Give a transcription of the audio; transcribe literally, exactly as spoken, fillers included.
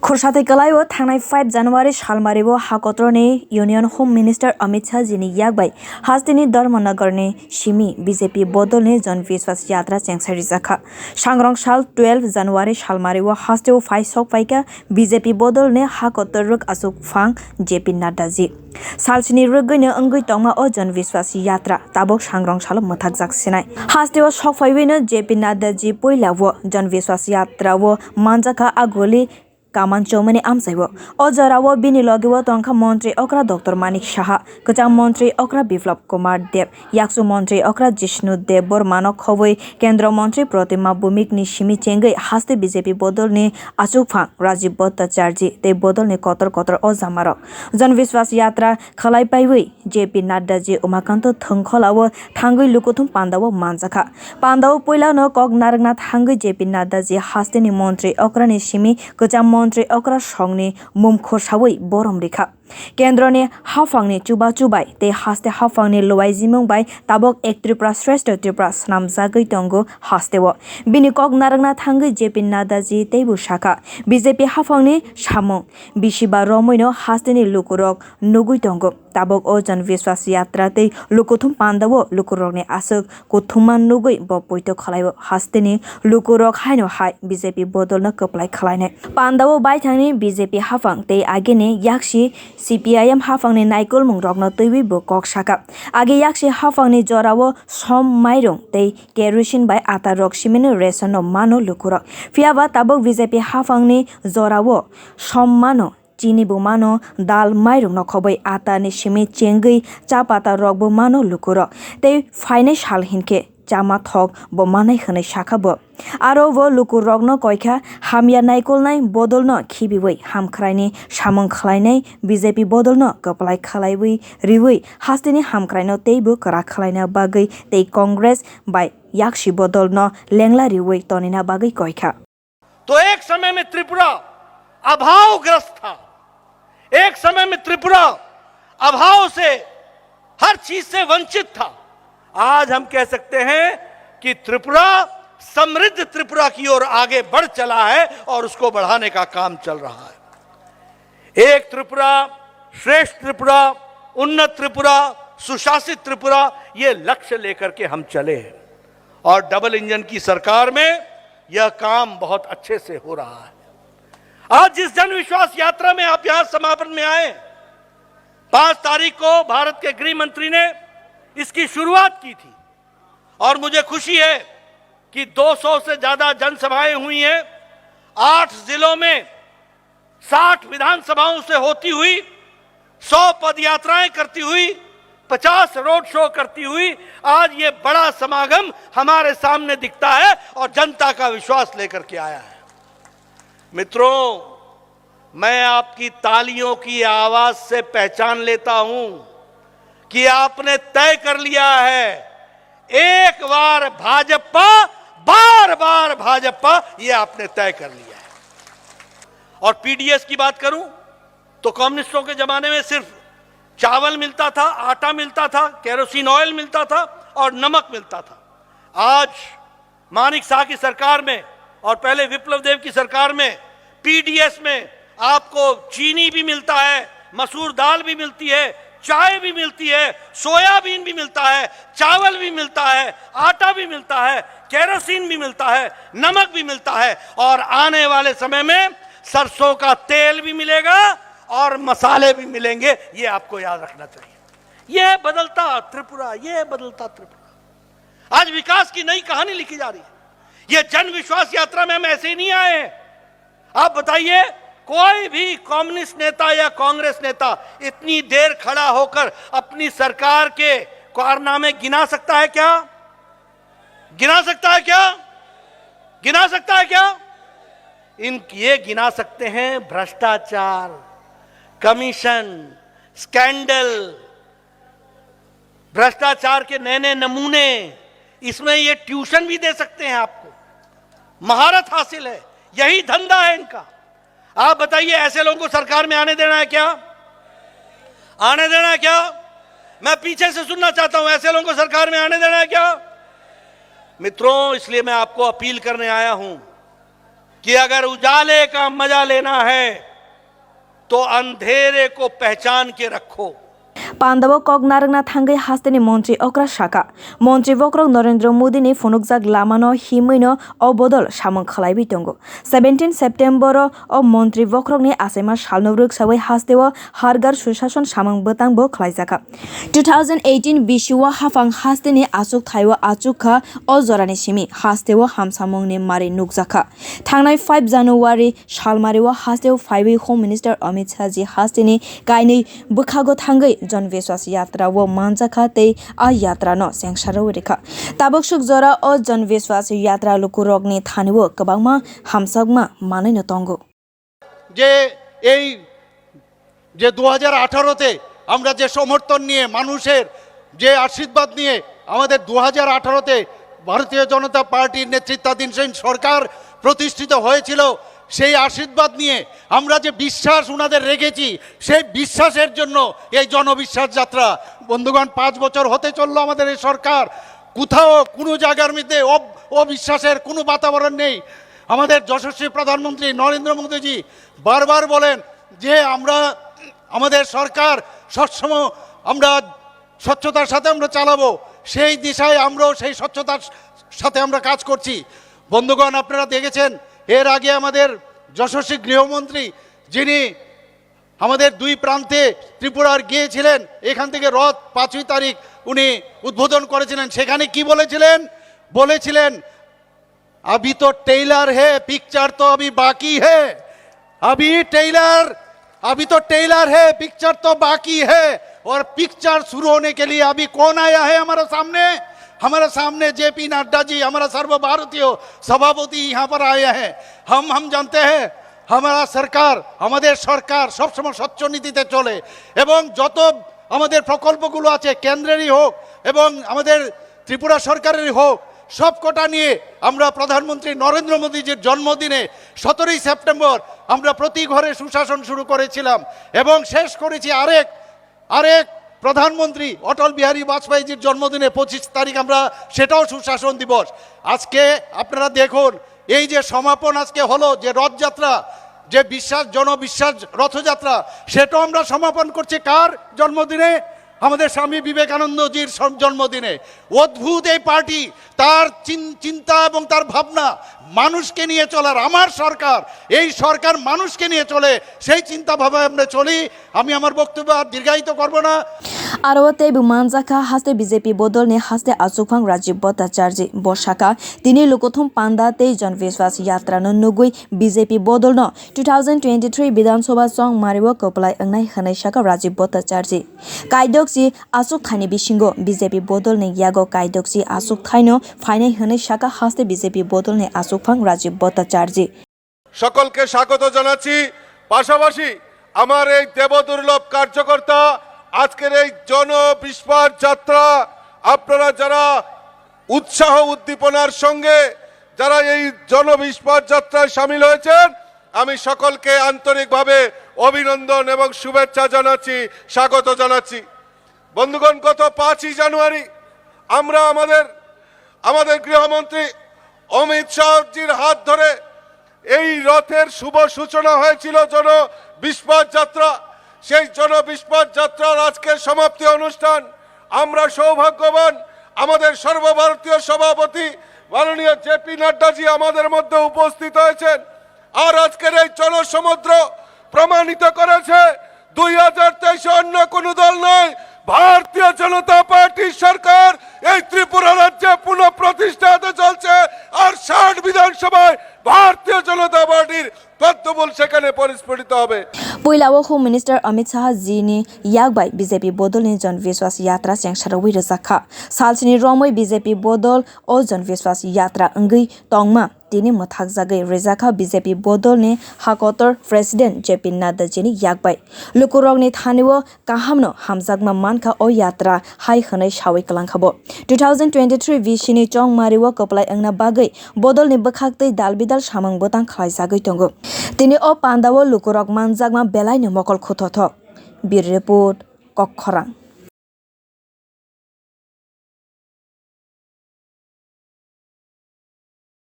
Khorsa tei kwlaio thangnai five January salmario hakotorni Union Home Minister Amit Shah jini yak bai hasteni Dharmanagarni simi B J P bodolni Jan Vishwas Yatra chengsa rijakha. Sangrong sal twelve January salmario hasteo phai sok phaikha B J P bodolni hakotor rwk achukphang J P Nadda ji. Salsini rwgwino wngwi tongma o Jan Vishwas Yatra tabuk sangrong salo mwthakjak sinai. Hasteo sok phaiwino J P Nadda ji puila o Jan Vishwas Yatra o manjakha aguli kaman chomani amchaibo. O jorao bini logeo tongkha montri okra Doctor Manik Saha, kwcham montri okra Biplab Kumar Deb, yakchu montri okra Jishnu Deb Bormano khobwi kendro montri Pratima Bhumikni simi chengwi haste B J P bodolni achukphang Rajib Bhattacharjee tei bodolni kotor kotor o jamarok Jan Vishwas Yatra khlai paiwi J P Nadda ji Umakanto thwngkholao thangwi lukuthum pandao manjakha. Pandao puilano kok narwkna thangwi J P Nadda ji hasteni montri okrani simi kwcham montri okra songni mum khorsawi borom rikha. Kendroni haphangni chubachu bai tei haste haphangni luaijimung bai tabok Ek Tripura Shreshtha Tripura swnamjagwi tongo hasteo. Bini kok narwkna thangwi J P Nadda ji teibo sakha, B J P haphangni samung bisiba romwino hasteni lukurok nugwi tongo. Tabok o Jan Vishwas Yatra tei lukuthum pandao lukurokni aswk kuthumma nugwi bo poito khlaio. Hasteni lukurok haino hai B J P bodolno kwplai khlainai. Pandao baithangni B J P haphang tei agini yaksi C P I M haphangni naikolmungrokno twiwi bo kok sakha. Agi yaksi haphangni jorao som mairung tei kerosene bai ata rok simino ration no mano lukurok. Phiyaba tabok B J P haphangni jorao som mano, chini bo mano, dal mairung no khobwi ata ni simi chengwi cha pata rok bo mano lukurok. Tei phainai sal hinkhe chama thok bo manai hwnwi sakha bo. Aro bo lukurokno koikha hamya naikolnai bodolno khibiwi hamkhraini samung khlainai B J P bodolno kwplai khlaiwi riwi hasteni hamkhraino teibo kwrak khlaina bagwi tei Congress bai yaksi bodolno lengla riwi tonina bagwi koikha. तो एक समय में त्रिपुरा अभावग्रस्त था, एक समय में त्रिपुरा अभाव से हर चीज से वंचित था। आज हम कह सकते हैं कि त्रिपुरा समृद्ध त्रिपुरा की ओर आगे बढ़ चला है और उसको बढ़ाने का काम चल रहा है। एक त्रिपुरा, श्रेष्ठ त्रिपुरा, उन्नत त्रिपुरा, सुशासित त्रिपुरा, ये लक्ष्य लेकर के हम चले हैं और डबल इंजन की सरकार में यह काम बहुत अच्छे से हो रहा है। आज जिस जन विश्वास यात्रा में आप यहां समापन में आए, पांच तारीख को भारत के गृह मंत्री ने इसकी शुरुआत की थी और मुझे खुशी है कि दो सौ से ज्यादा जनसभाएं हुई हैं, आठ जिलों में साठ विधानसभाओं से होती हुई, सौ पदयात्राएं करती हुई, पचास रोड शो करती हुई आज ये बड़ा समागम हमारे सामने दिखता है और जनता का विश्वास लेकर के आया है। मित्रों, मैं आपकी तालियों की आवाज से पहचान लेता हूं कि आपने तय कर लिया है, एक बार भाजपा, बार बार भाजपा, ये आपने तय कर लिया है। और पीडीएस की बात करूं तो कम्युनिस्टों के जमाने में सिर्फ चावल मिलता था, आटा मिलता था, केरोसिन ऑयल मिलता था और नमक मिलता था। आज मानिक शाह की सरकार में और पहले विप्लव देव की सरकार में पीडीएस में आपको चीनी भी मिलता है, मसूर दाल भी मिलती है, चाय भी मिलती है, सोयाबीन भी मिलता है, चावल भी मिलता है, आटा भी मिलता है, केरोसिन भी मिलता है, नमक भी मिलता है और आने वाले समय में सरसों का तेल भी मिलेगा और मसाले भी मिलेंगे। ये आपको याद रखना चाहिए। ये बदलता त्रिपुरा, ये बदलता त्रिपुरा। आज विकास की नई कहानी लिखी जा रही है। ये जन विश्वास यात्रा में हम ऐसे ही नहीं आए हैं। आप बताइए, कोई भी कम्युनिस्ट नेता या कांग्रेस नेता इतनी देर खड़ा होकर अपनी सरकार के कारनामे गिना सकता है क्या? गिना सकता है क्या? गिना सकता है क्या? इन ये गिना सकते हैं भ्रष्टाचार, कमीशन, स्कैंडल, भ्रष्टाचार के नए नए नमूने। इसमें ये ट्यूशन भी दे सकते हैं आपको। महारत हासिल है, यही धंधा है इनका। आप बताइए, ऐसे लोगों को सरकार में आने देना है क्या? आने देना है क्या? मैं पीछे से सुनना चाहता हूं, ऐसे लोगों को सरकार में आने देना है क्या? मित्रों, इसलिए मैं आपको अपील करने आया हूं कि अगर उजाले का मजा लेना है तो अंधेरे को पहचान के रखो। Pandao kok narwkna thangwi hasteni montri okra saka. Montri bokhorok Narendra Modini phunukjak lamano himwino o bodol samung khwlaiwi tongo. Seventeen September-o o montri bokhorokni achaima salno rwksawi hasteo Har Ghar Sushason samung bwtangbo khwlaijakha. Two thousand eighteen bisio haphang hasteni achukthai-o achukha o jorani simi hasteo hamsamungni mari nukjakha. Thangnai five January salmario hasteo phaiwi Home Minister Amit Shah ji hasteni kainwi bwkhago thangwi Jan Vishwas Yatra o manjakha tei a yatra no chengsaro rikha. Tabuk suk jora o Jan Vishwas Yatra lukurokni thanio kwbangma hamjakma manwi no tongo. যে এই যে দু হাজার আঠারোতে আমরা যে সমর্থন নিয়ে, মানুষের যে আশীর্বাদ নিয়ে আমাদের দু হাজার আঠারোতে ভারতীয় জনতা পার্টির নেতৃত্বাধীন সেই সরকার প্রতিষ্ঠিত হয়েছিল, সেই আশীর্বাদ নিয়ে আমরা যে বিশ্বাস ওনাদের রেখেছি, সেই বিশ্বাসের জন্য এই জনবিশ্বাস যাত্রা। বন্ধুগণ, পাঁচ বছর হতে চললো আমাদের এই সরকার, কোথাও কোনো জায়গার মধ্যে অব-, অবিশ্বাসের কোনো বাতাবরণ নেই। আমাদের যশস্বী প্রধানমন্ত্রী নরেন্দ্র মোদীজি বারবার বলেন যে আমরা, আমাদের সরকার সবসময় আমরা স্বচ্ছতার সাথে আমরা চালাবো, সেই দিশায় আমরাও সেই স্বচ্ছতার সাথে আমরা কাজ করছি। বন্ধুগণ, আপনারা দেখেছেন, এর আগে আমাদের যশস্বী গৃহমন্ত্রী, যিনি আমাদের দুই প্রান্তে ত্রিপুরার গিয়েছিলেন, এখান থেকে রথ পাঁচই তারিখ উনি উদ্বোধন করেছিলেন। সেখানে কি বলেছিলেন? বলেছিলেন, अभी तो ट्रेलर है, पिक्चर तो अभी बाकी है। अभी ट्रेलर, अभी तो ट्रेलर है, पिक्चर तो बाकी है। और पिक्चर शुरू होने के लिए अभी कौन आया है हमारे सामने? हमारे सामने जेपी नड्डा जी, हमारा सर्वभारतीय सभापति यहाँ पर आए हैं। हम, हम जानते हैं, हमारा सरकार, আমাদের সরকার সবসময় স্বচ্ছ নীতিতে চলে এবং যত আমাদের প্রকল্পগুলো আছে, কেন্দ্রেরই হোক এবং আমাদের ত্রিপুরা সরকারেরই হোক, সবকটা নিয়ে আমরা প্রধানমন্ত্রী নরেন্দ্র মোদীজির জন্মদিনে সতেরোই সেপ্টেম্বর আমরা প্রতি ঘরে সুশাসন শুরু করেছিলাম এবং শেষ করেছি আরেক, আরেক প্রধানমন্ত্রী অটল বিহারী বাজপেয়ীজির জন্মদিনে পঁচিশ তারিখ আমরা সেটাও সুশাসন দিবস। আজকে আপনারা দেখুন, এই যে সমাপন আজকে হলো, যে রথযাত্রা, যে বিশ্বাস, জনবিশ্বাস রথযাত্রা, সেটাও আমরা সমাপন করছি কার জন্মদিনে? আমাদের স্বামী বিবেকানন্দজির সম-, জন্মদিনে। অদ্ভুত এই পার্টি, তার চিন-, চিন্তা এবং তার ভাবনা মানুষকে নিয়ে চলার। আমার সরকার, এই সরকার মানুষকে নিয়ে চলে, সেই চিন্তা ভাবনায় আমরা চলি। আমি আমার বক্তব্য আর দীর্ঘায়িত করব না। Aro teibo manjakha haste B J P bodolni haste achukphang Rajiv Bhattacharjee. Bo sakha, tini lukuthum panda tei Jan Vishwas Yatra no nugwi B J P bodolno two thousand twenty-three Bidhan Sabha chongmario kwplai wngnai hwnwi sakha Rajiv Bhattacharjee. Kaidokchi achukthani bisingo B J P bodolni yago kaidokchi achukthaino phainai hwnwi sakha haste B J P bodolni achukphang Rajiv Bhattacharjee. সকলকে স্বাগত জানাচ্ছি। পাশাপাশি আমার এই দেবদুর্লভ কার্যকর্তা, আজকের এই জনবিশ্বাস যাত্রা, আপনারা যারা উৎসাহ উদ্দীপনার সঙ্গে যারা এই জনবিশ্বাস যাত্রায় সামিল হয়েছেন, আমি সকলকে আন্তরিকভাবে অভিনন্দন এবং শুভেচ্ছা জানাচ্ছি, স্বাগত জানাচ্ছি। বন্ধুগণ, গত পাঁচই জানুয়ারি আমরা আমাদের, আমাদের গৃহমন্ত্রী অমিত শাহজির হাত ধরে এই রথের শুভ সূচনা হয়েছিল জনবিশ্বাস যাত্রা। সেই জনবিশ্বাস যাত্রার আজকের সমাপ্তি অনুষ্ঠান। আমরা সৌভাগ্যবান, আমাদের সর্বভারতীয় সভাপতি মাননীয় জে পি নাড্ডাজি আমাদের মধ্যে উপস্থিত হয়েছেন। আর আজকের এই জনসমুদ্র প্রমাণিত করেছে দুই হাজার তেইশে অন্য কোনো দল নয়, ভারতীয় জনতা পার্টির সরকার এই ত্রিপুরা রাজ্যে পুনঃপ্রতিষ্ঠা হতে চলছে। আর ষাট বিধানসভায় ভারতীয় জনতা পার্টির পদ্মফুল সেখানে পরিস্ফুটিত হবে। Puila o Home Minister Amit Shah ji ni yak bai B J P bodol ni Jan Vishwas Yatra chengsarwi rwjak kha. Salsini romwi B J P bodol o Jan Vishwas Yatra wngwi tongma tini mwthakjagwi rijak kha B J P bodol ni hakotor President J P Nadda ji ni yak bai. Lukurok ni thani o kaham no hamjakma mankha o yatra hai hwnwi sawi kwlangkha bo. Two thousand twenty-three B C ni chongmari o kwplai wngna bagwi bodol ni bwkhak twi dal bidal samung bwtang khlaijagwi tongo. Tini o panda o lukurok manjakma belai no mokol khuthothok. Bir report, Kokkhorang.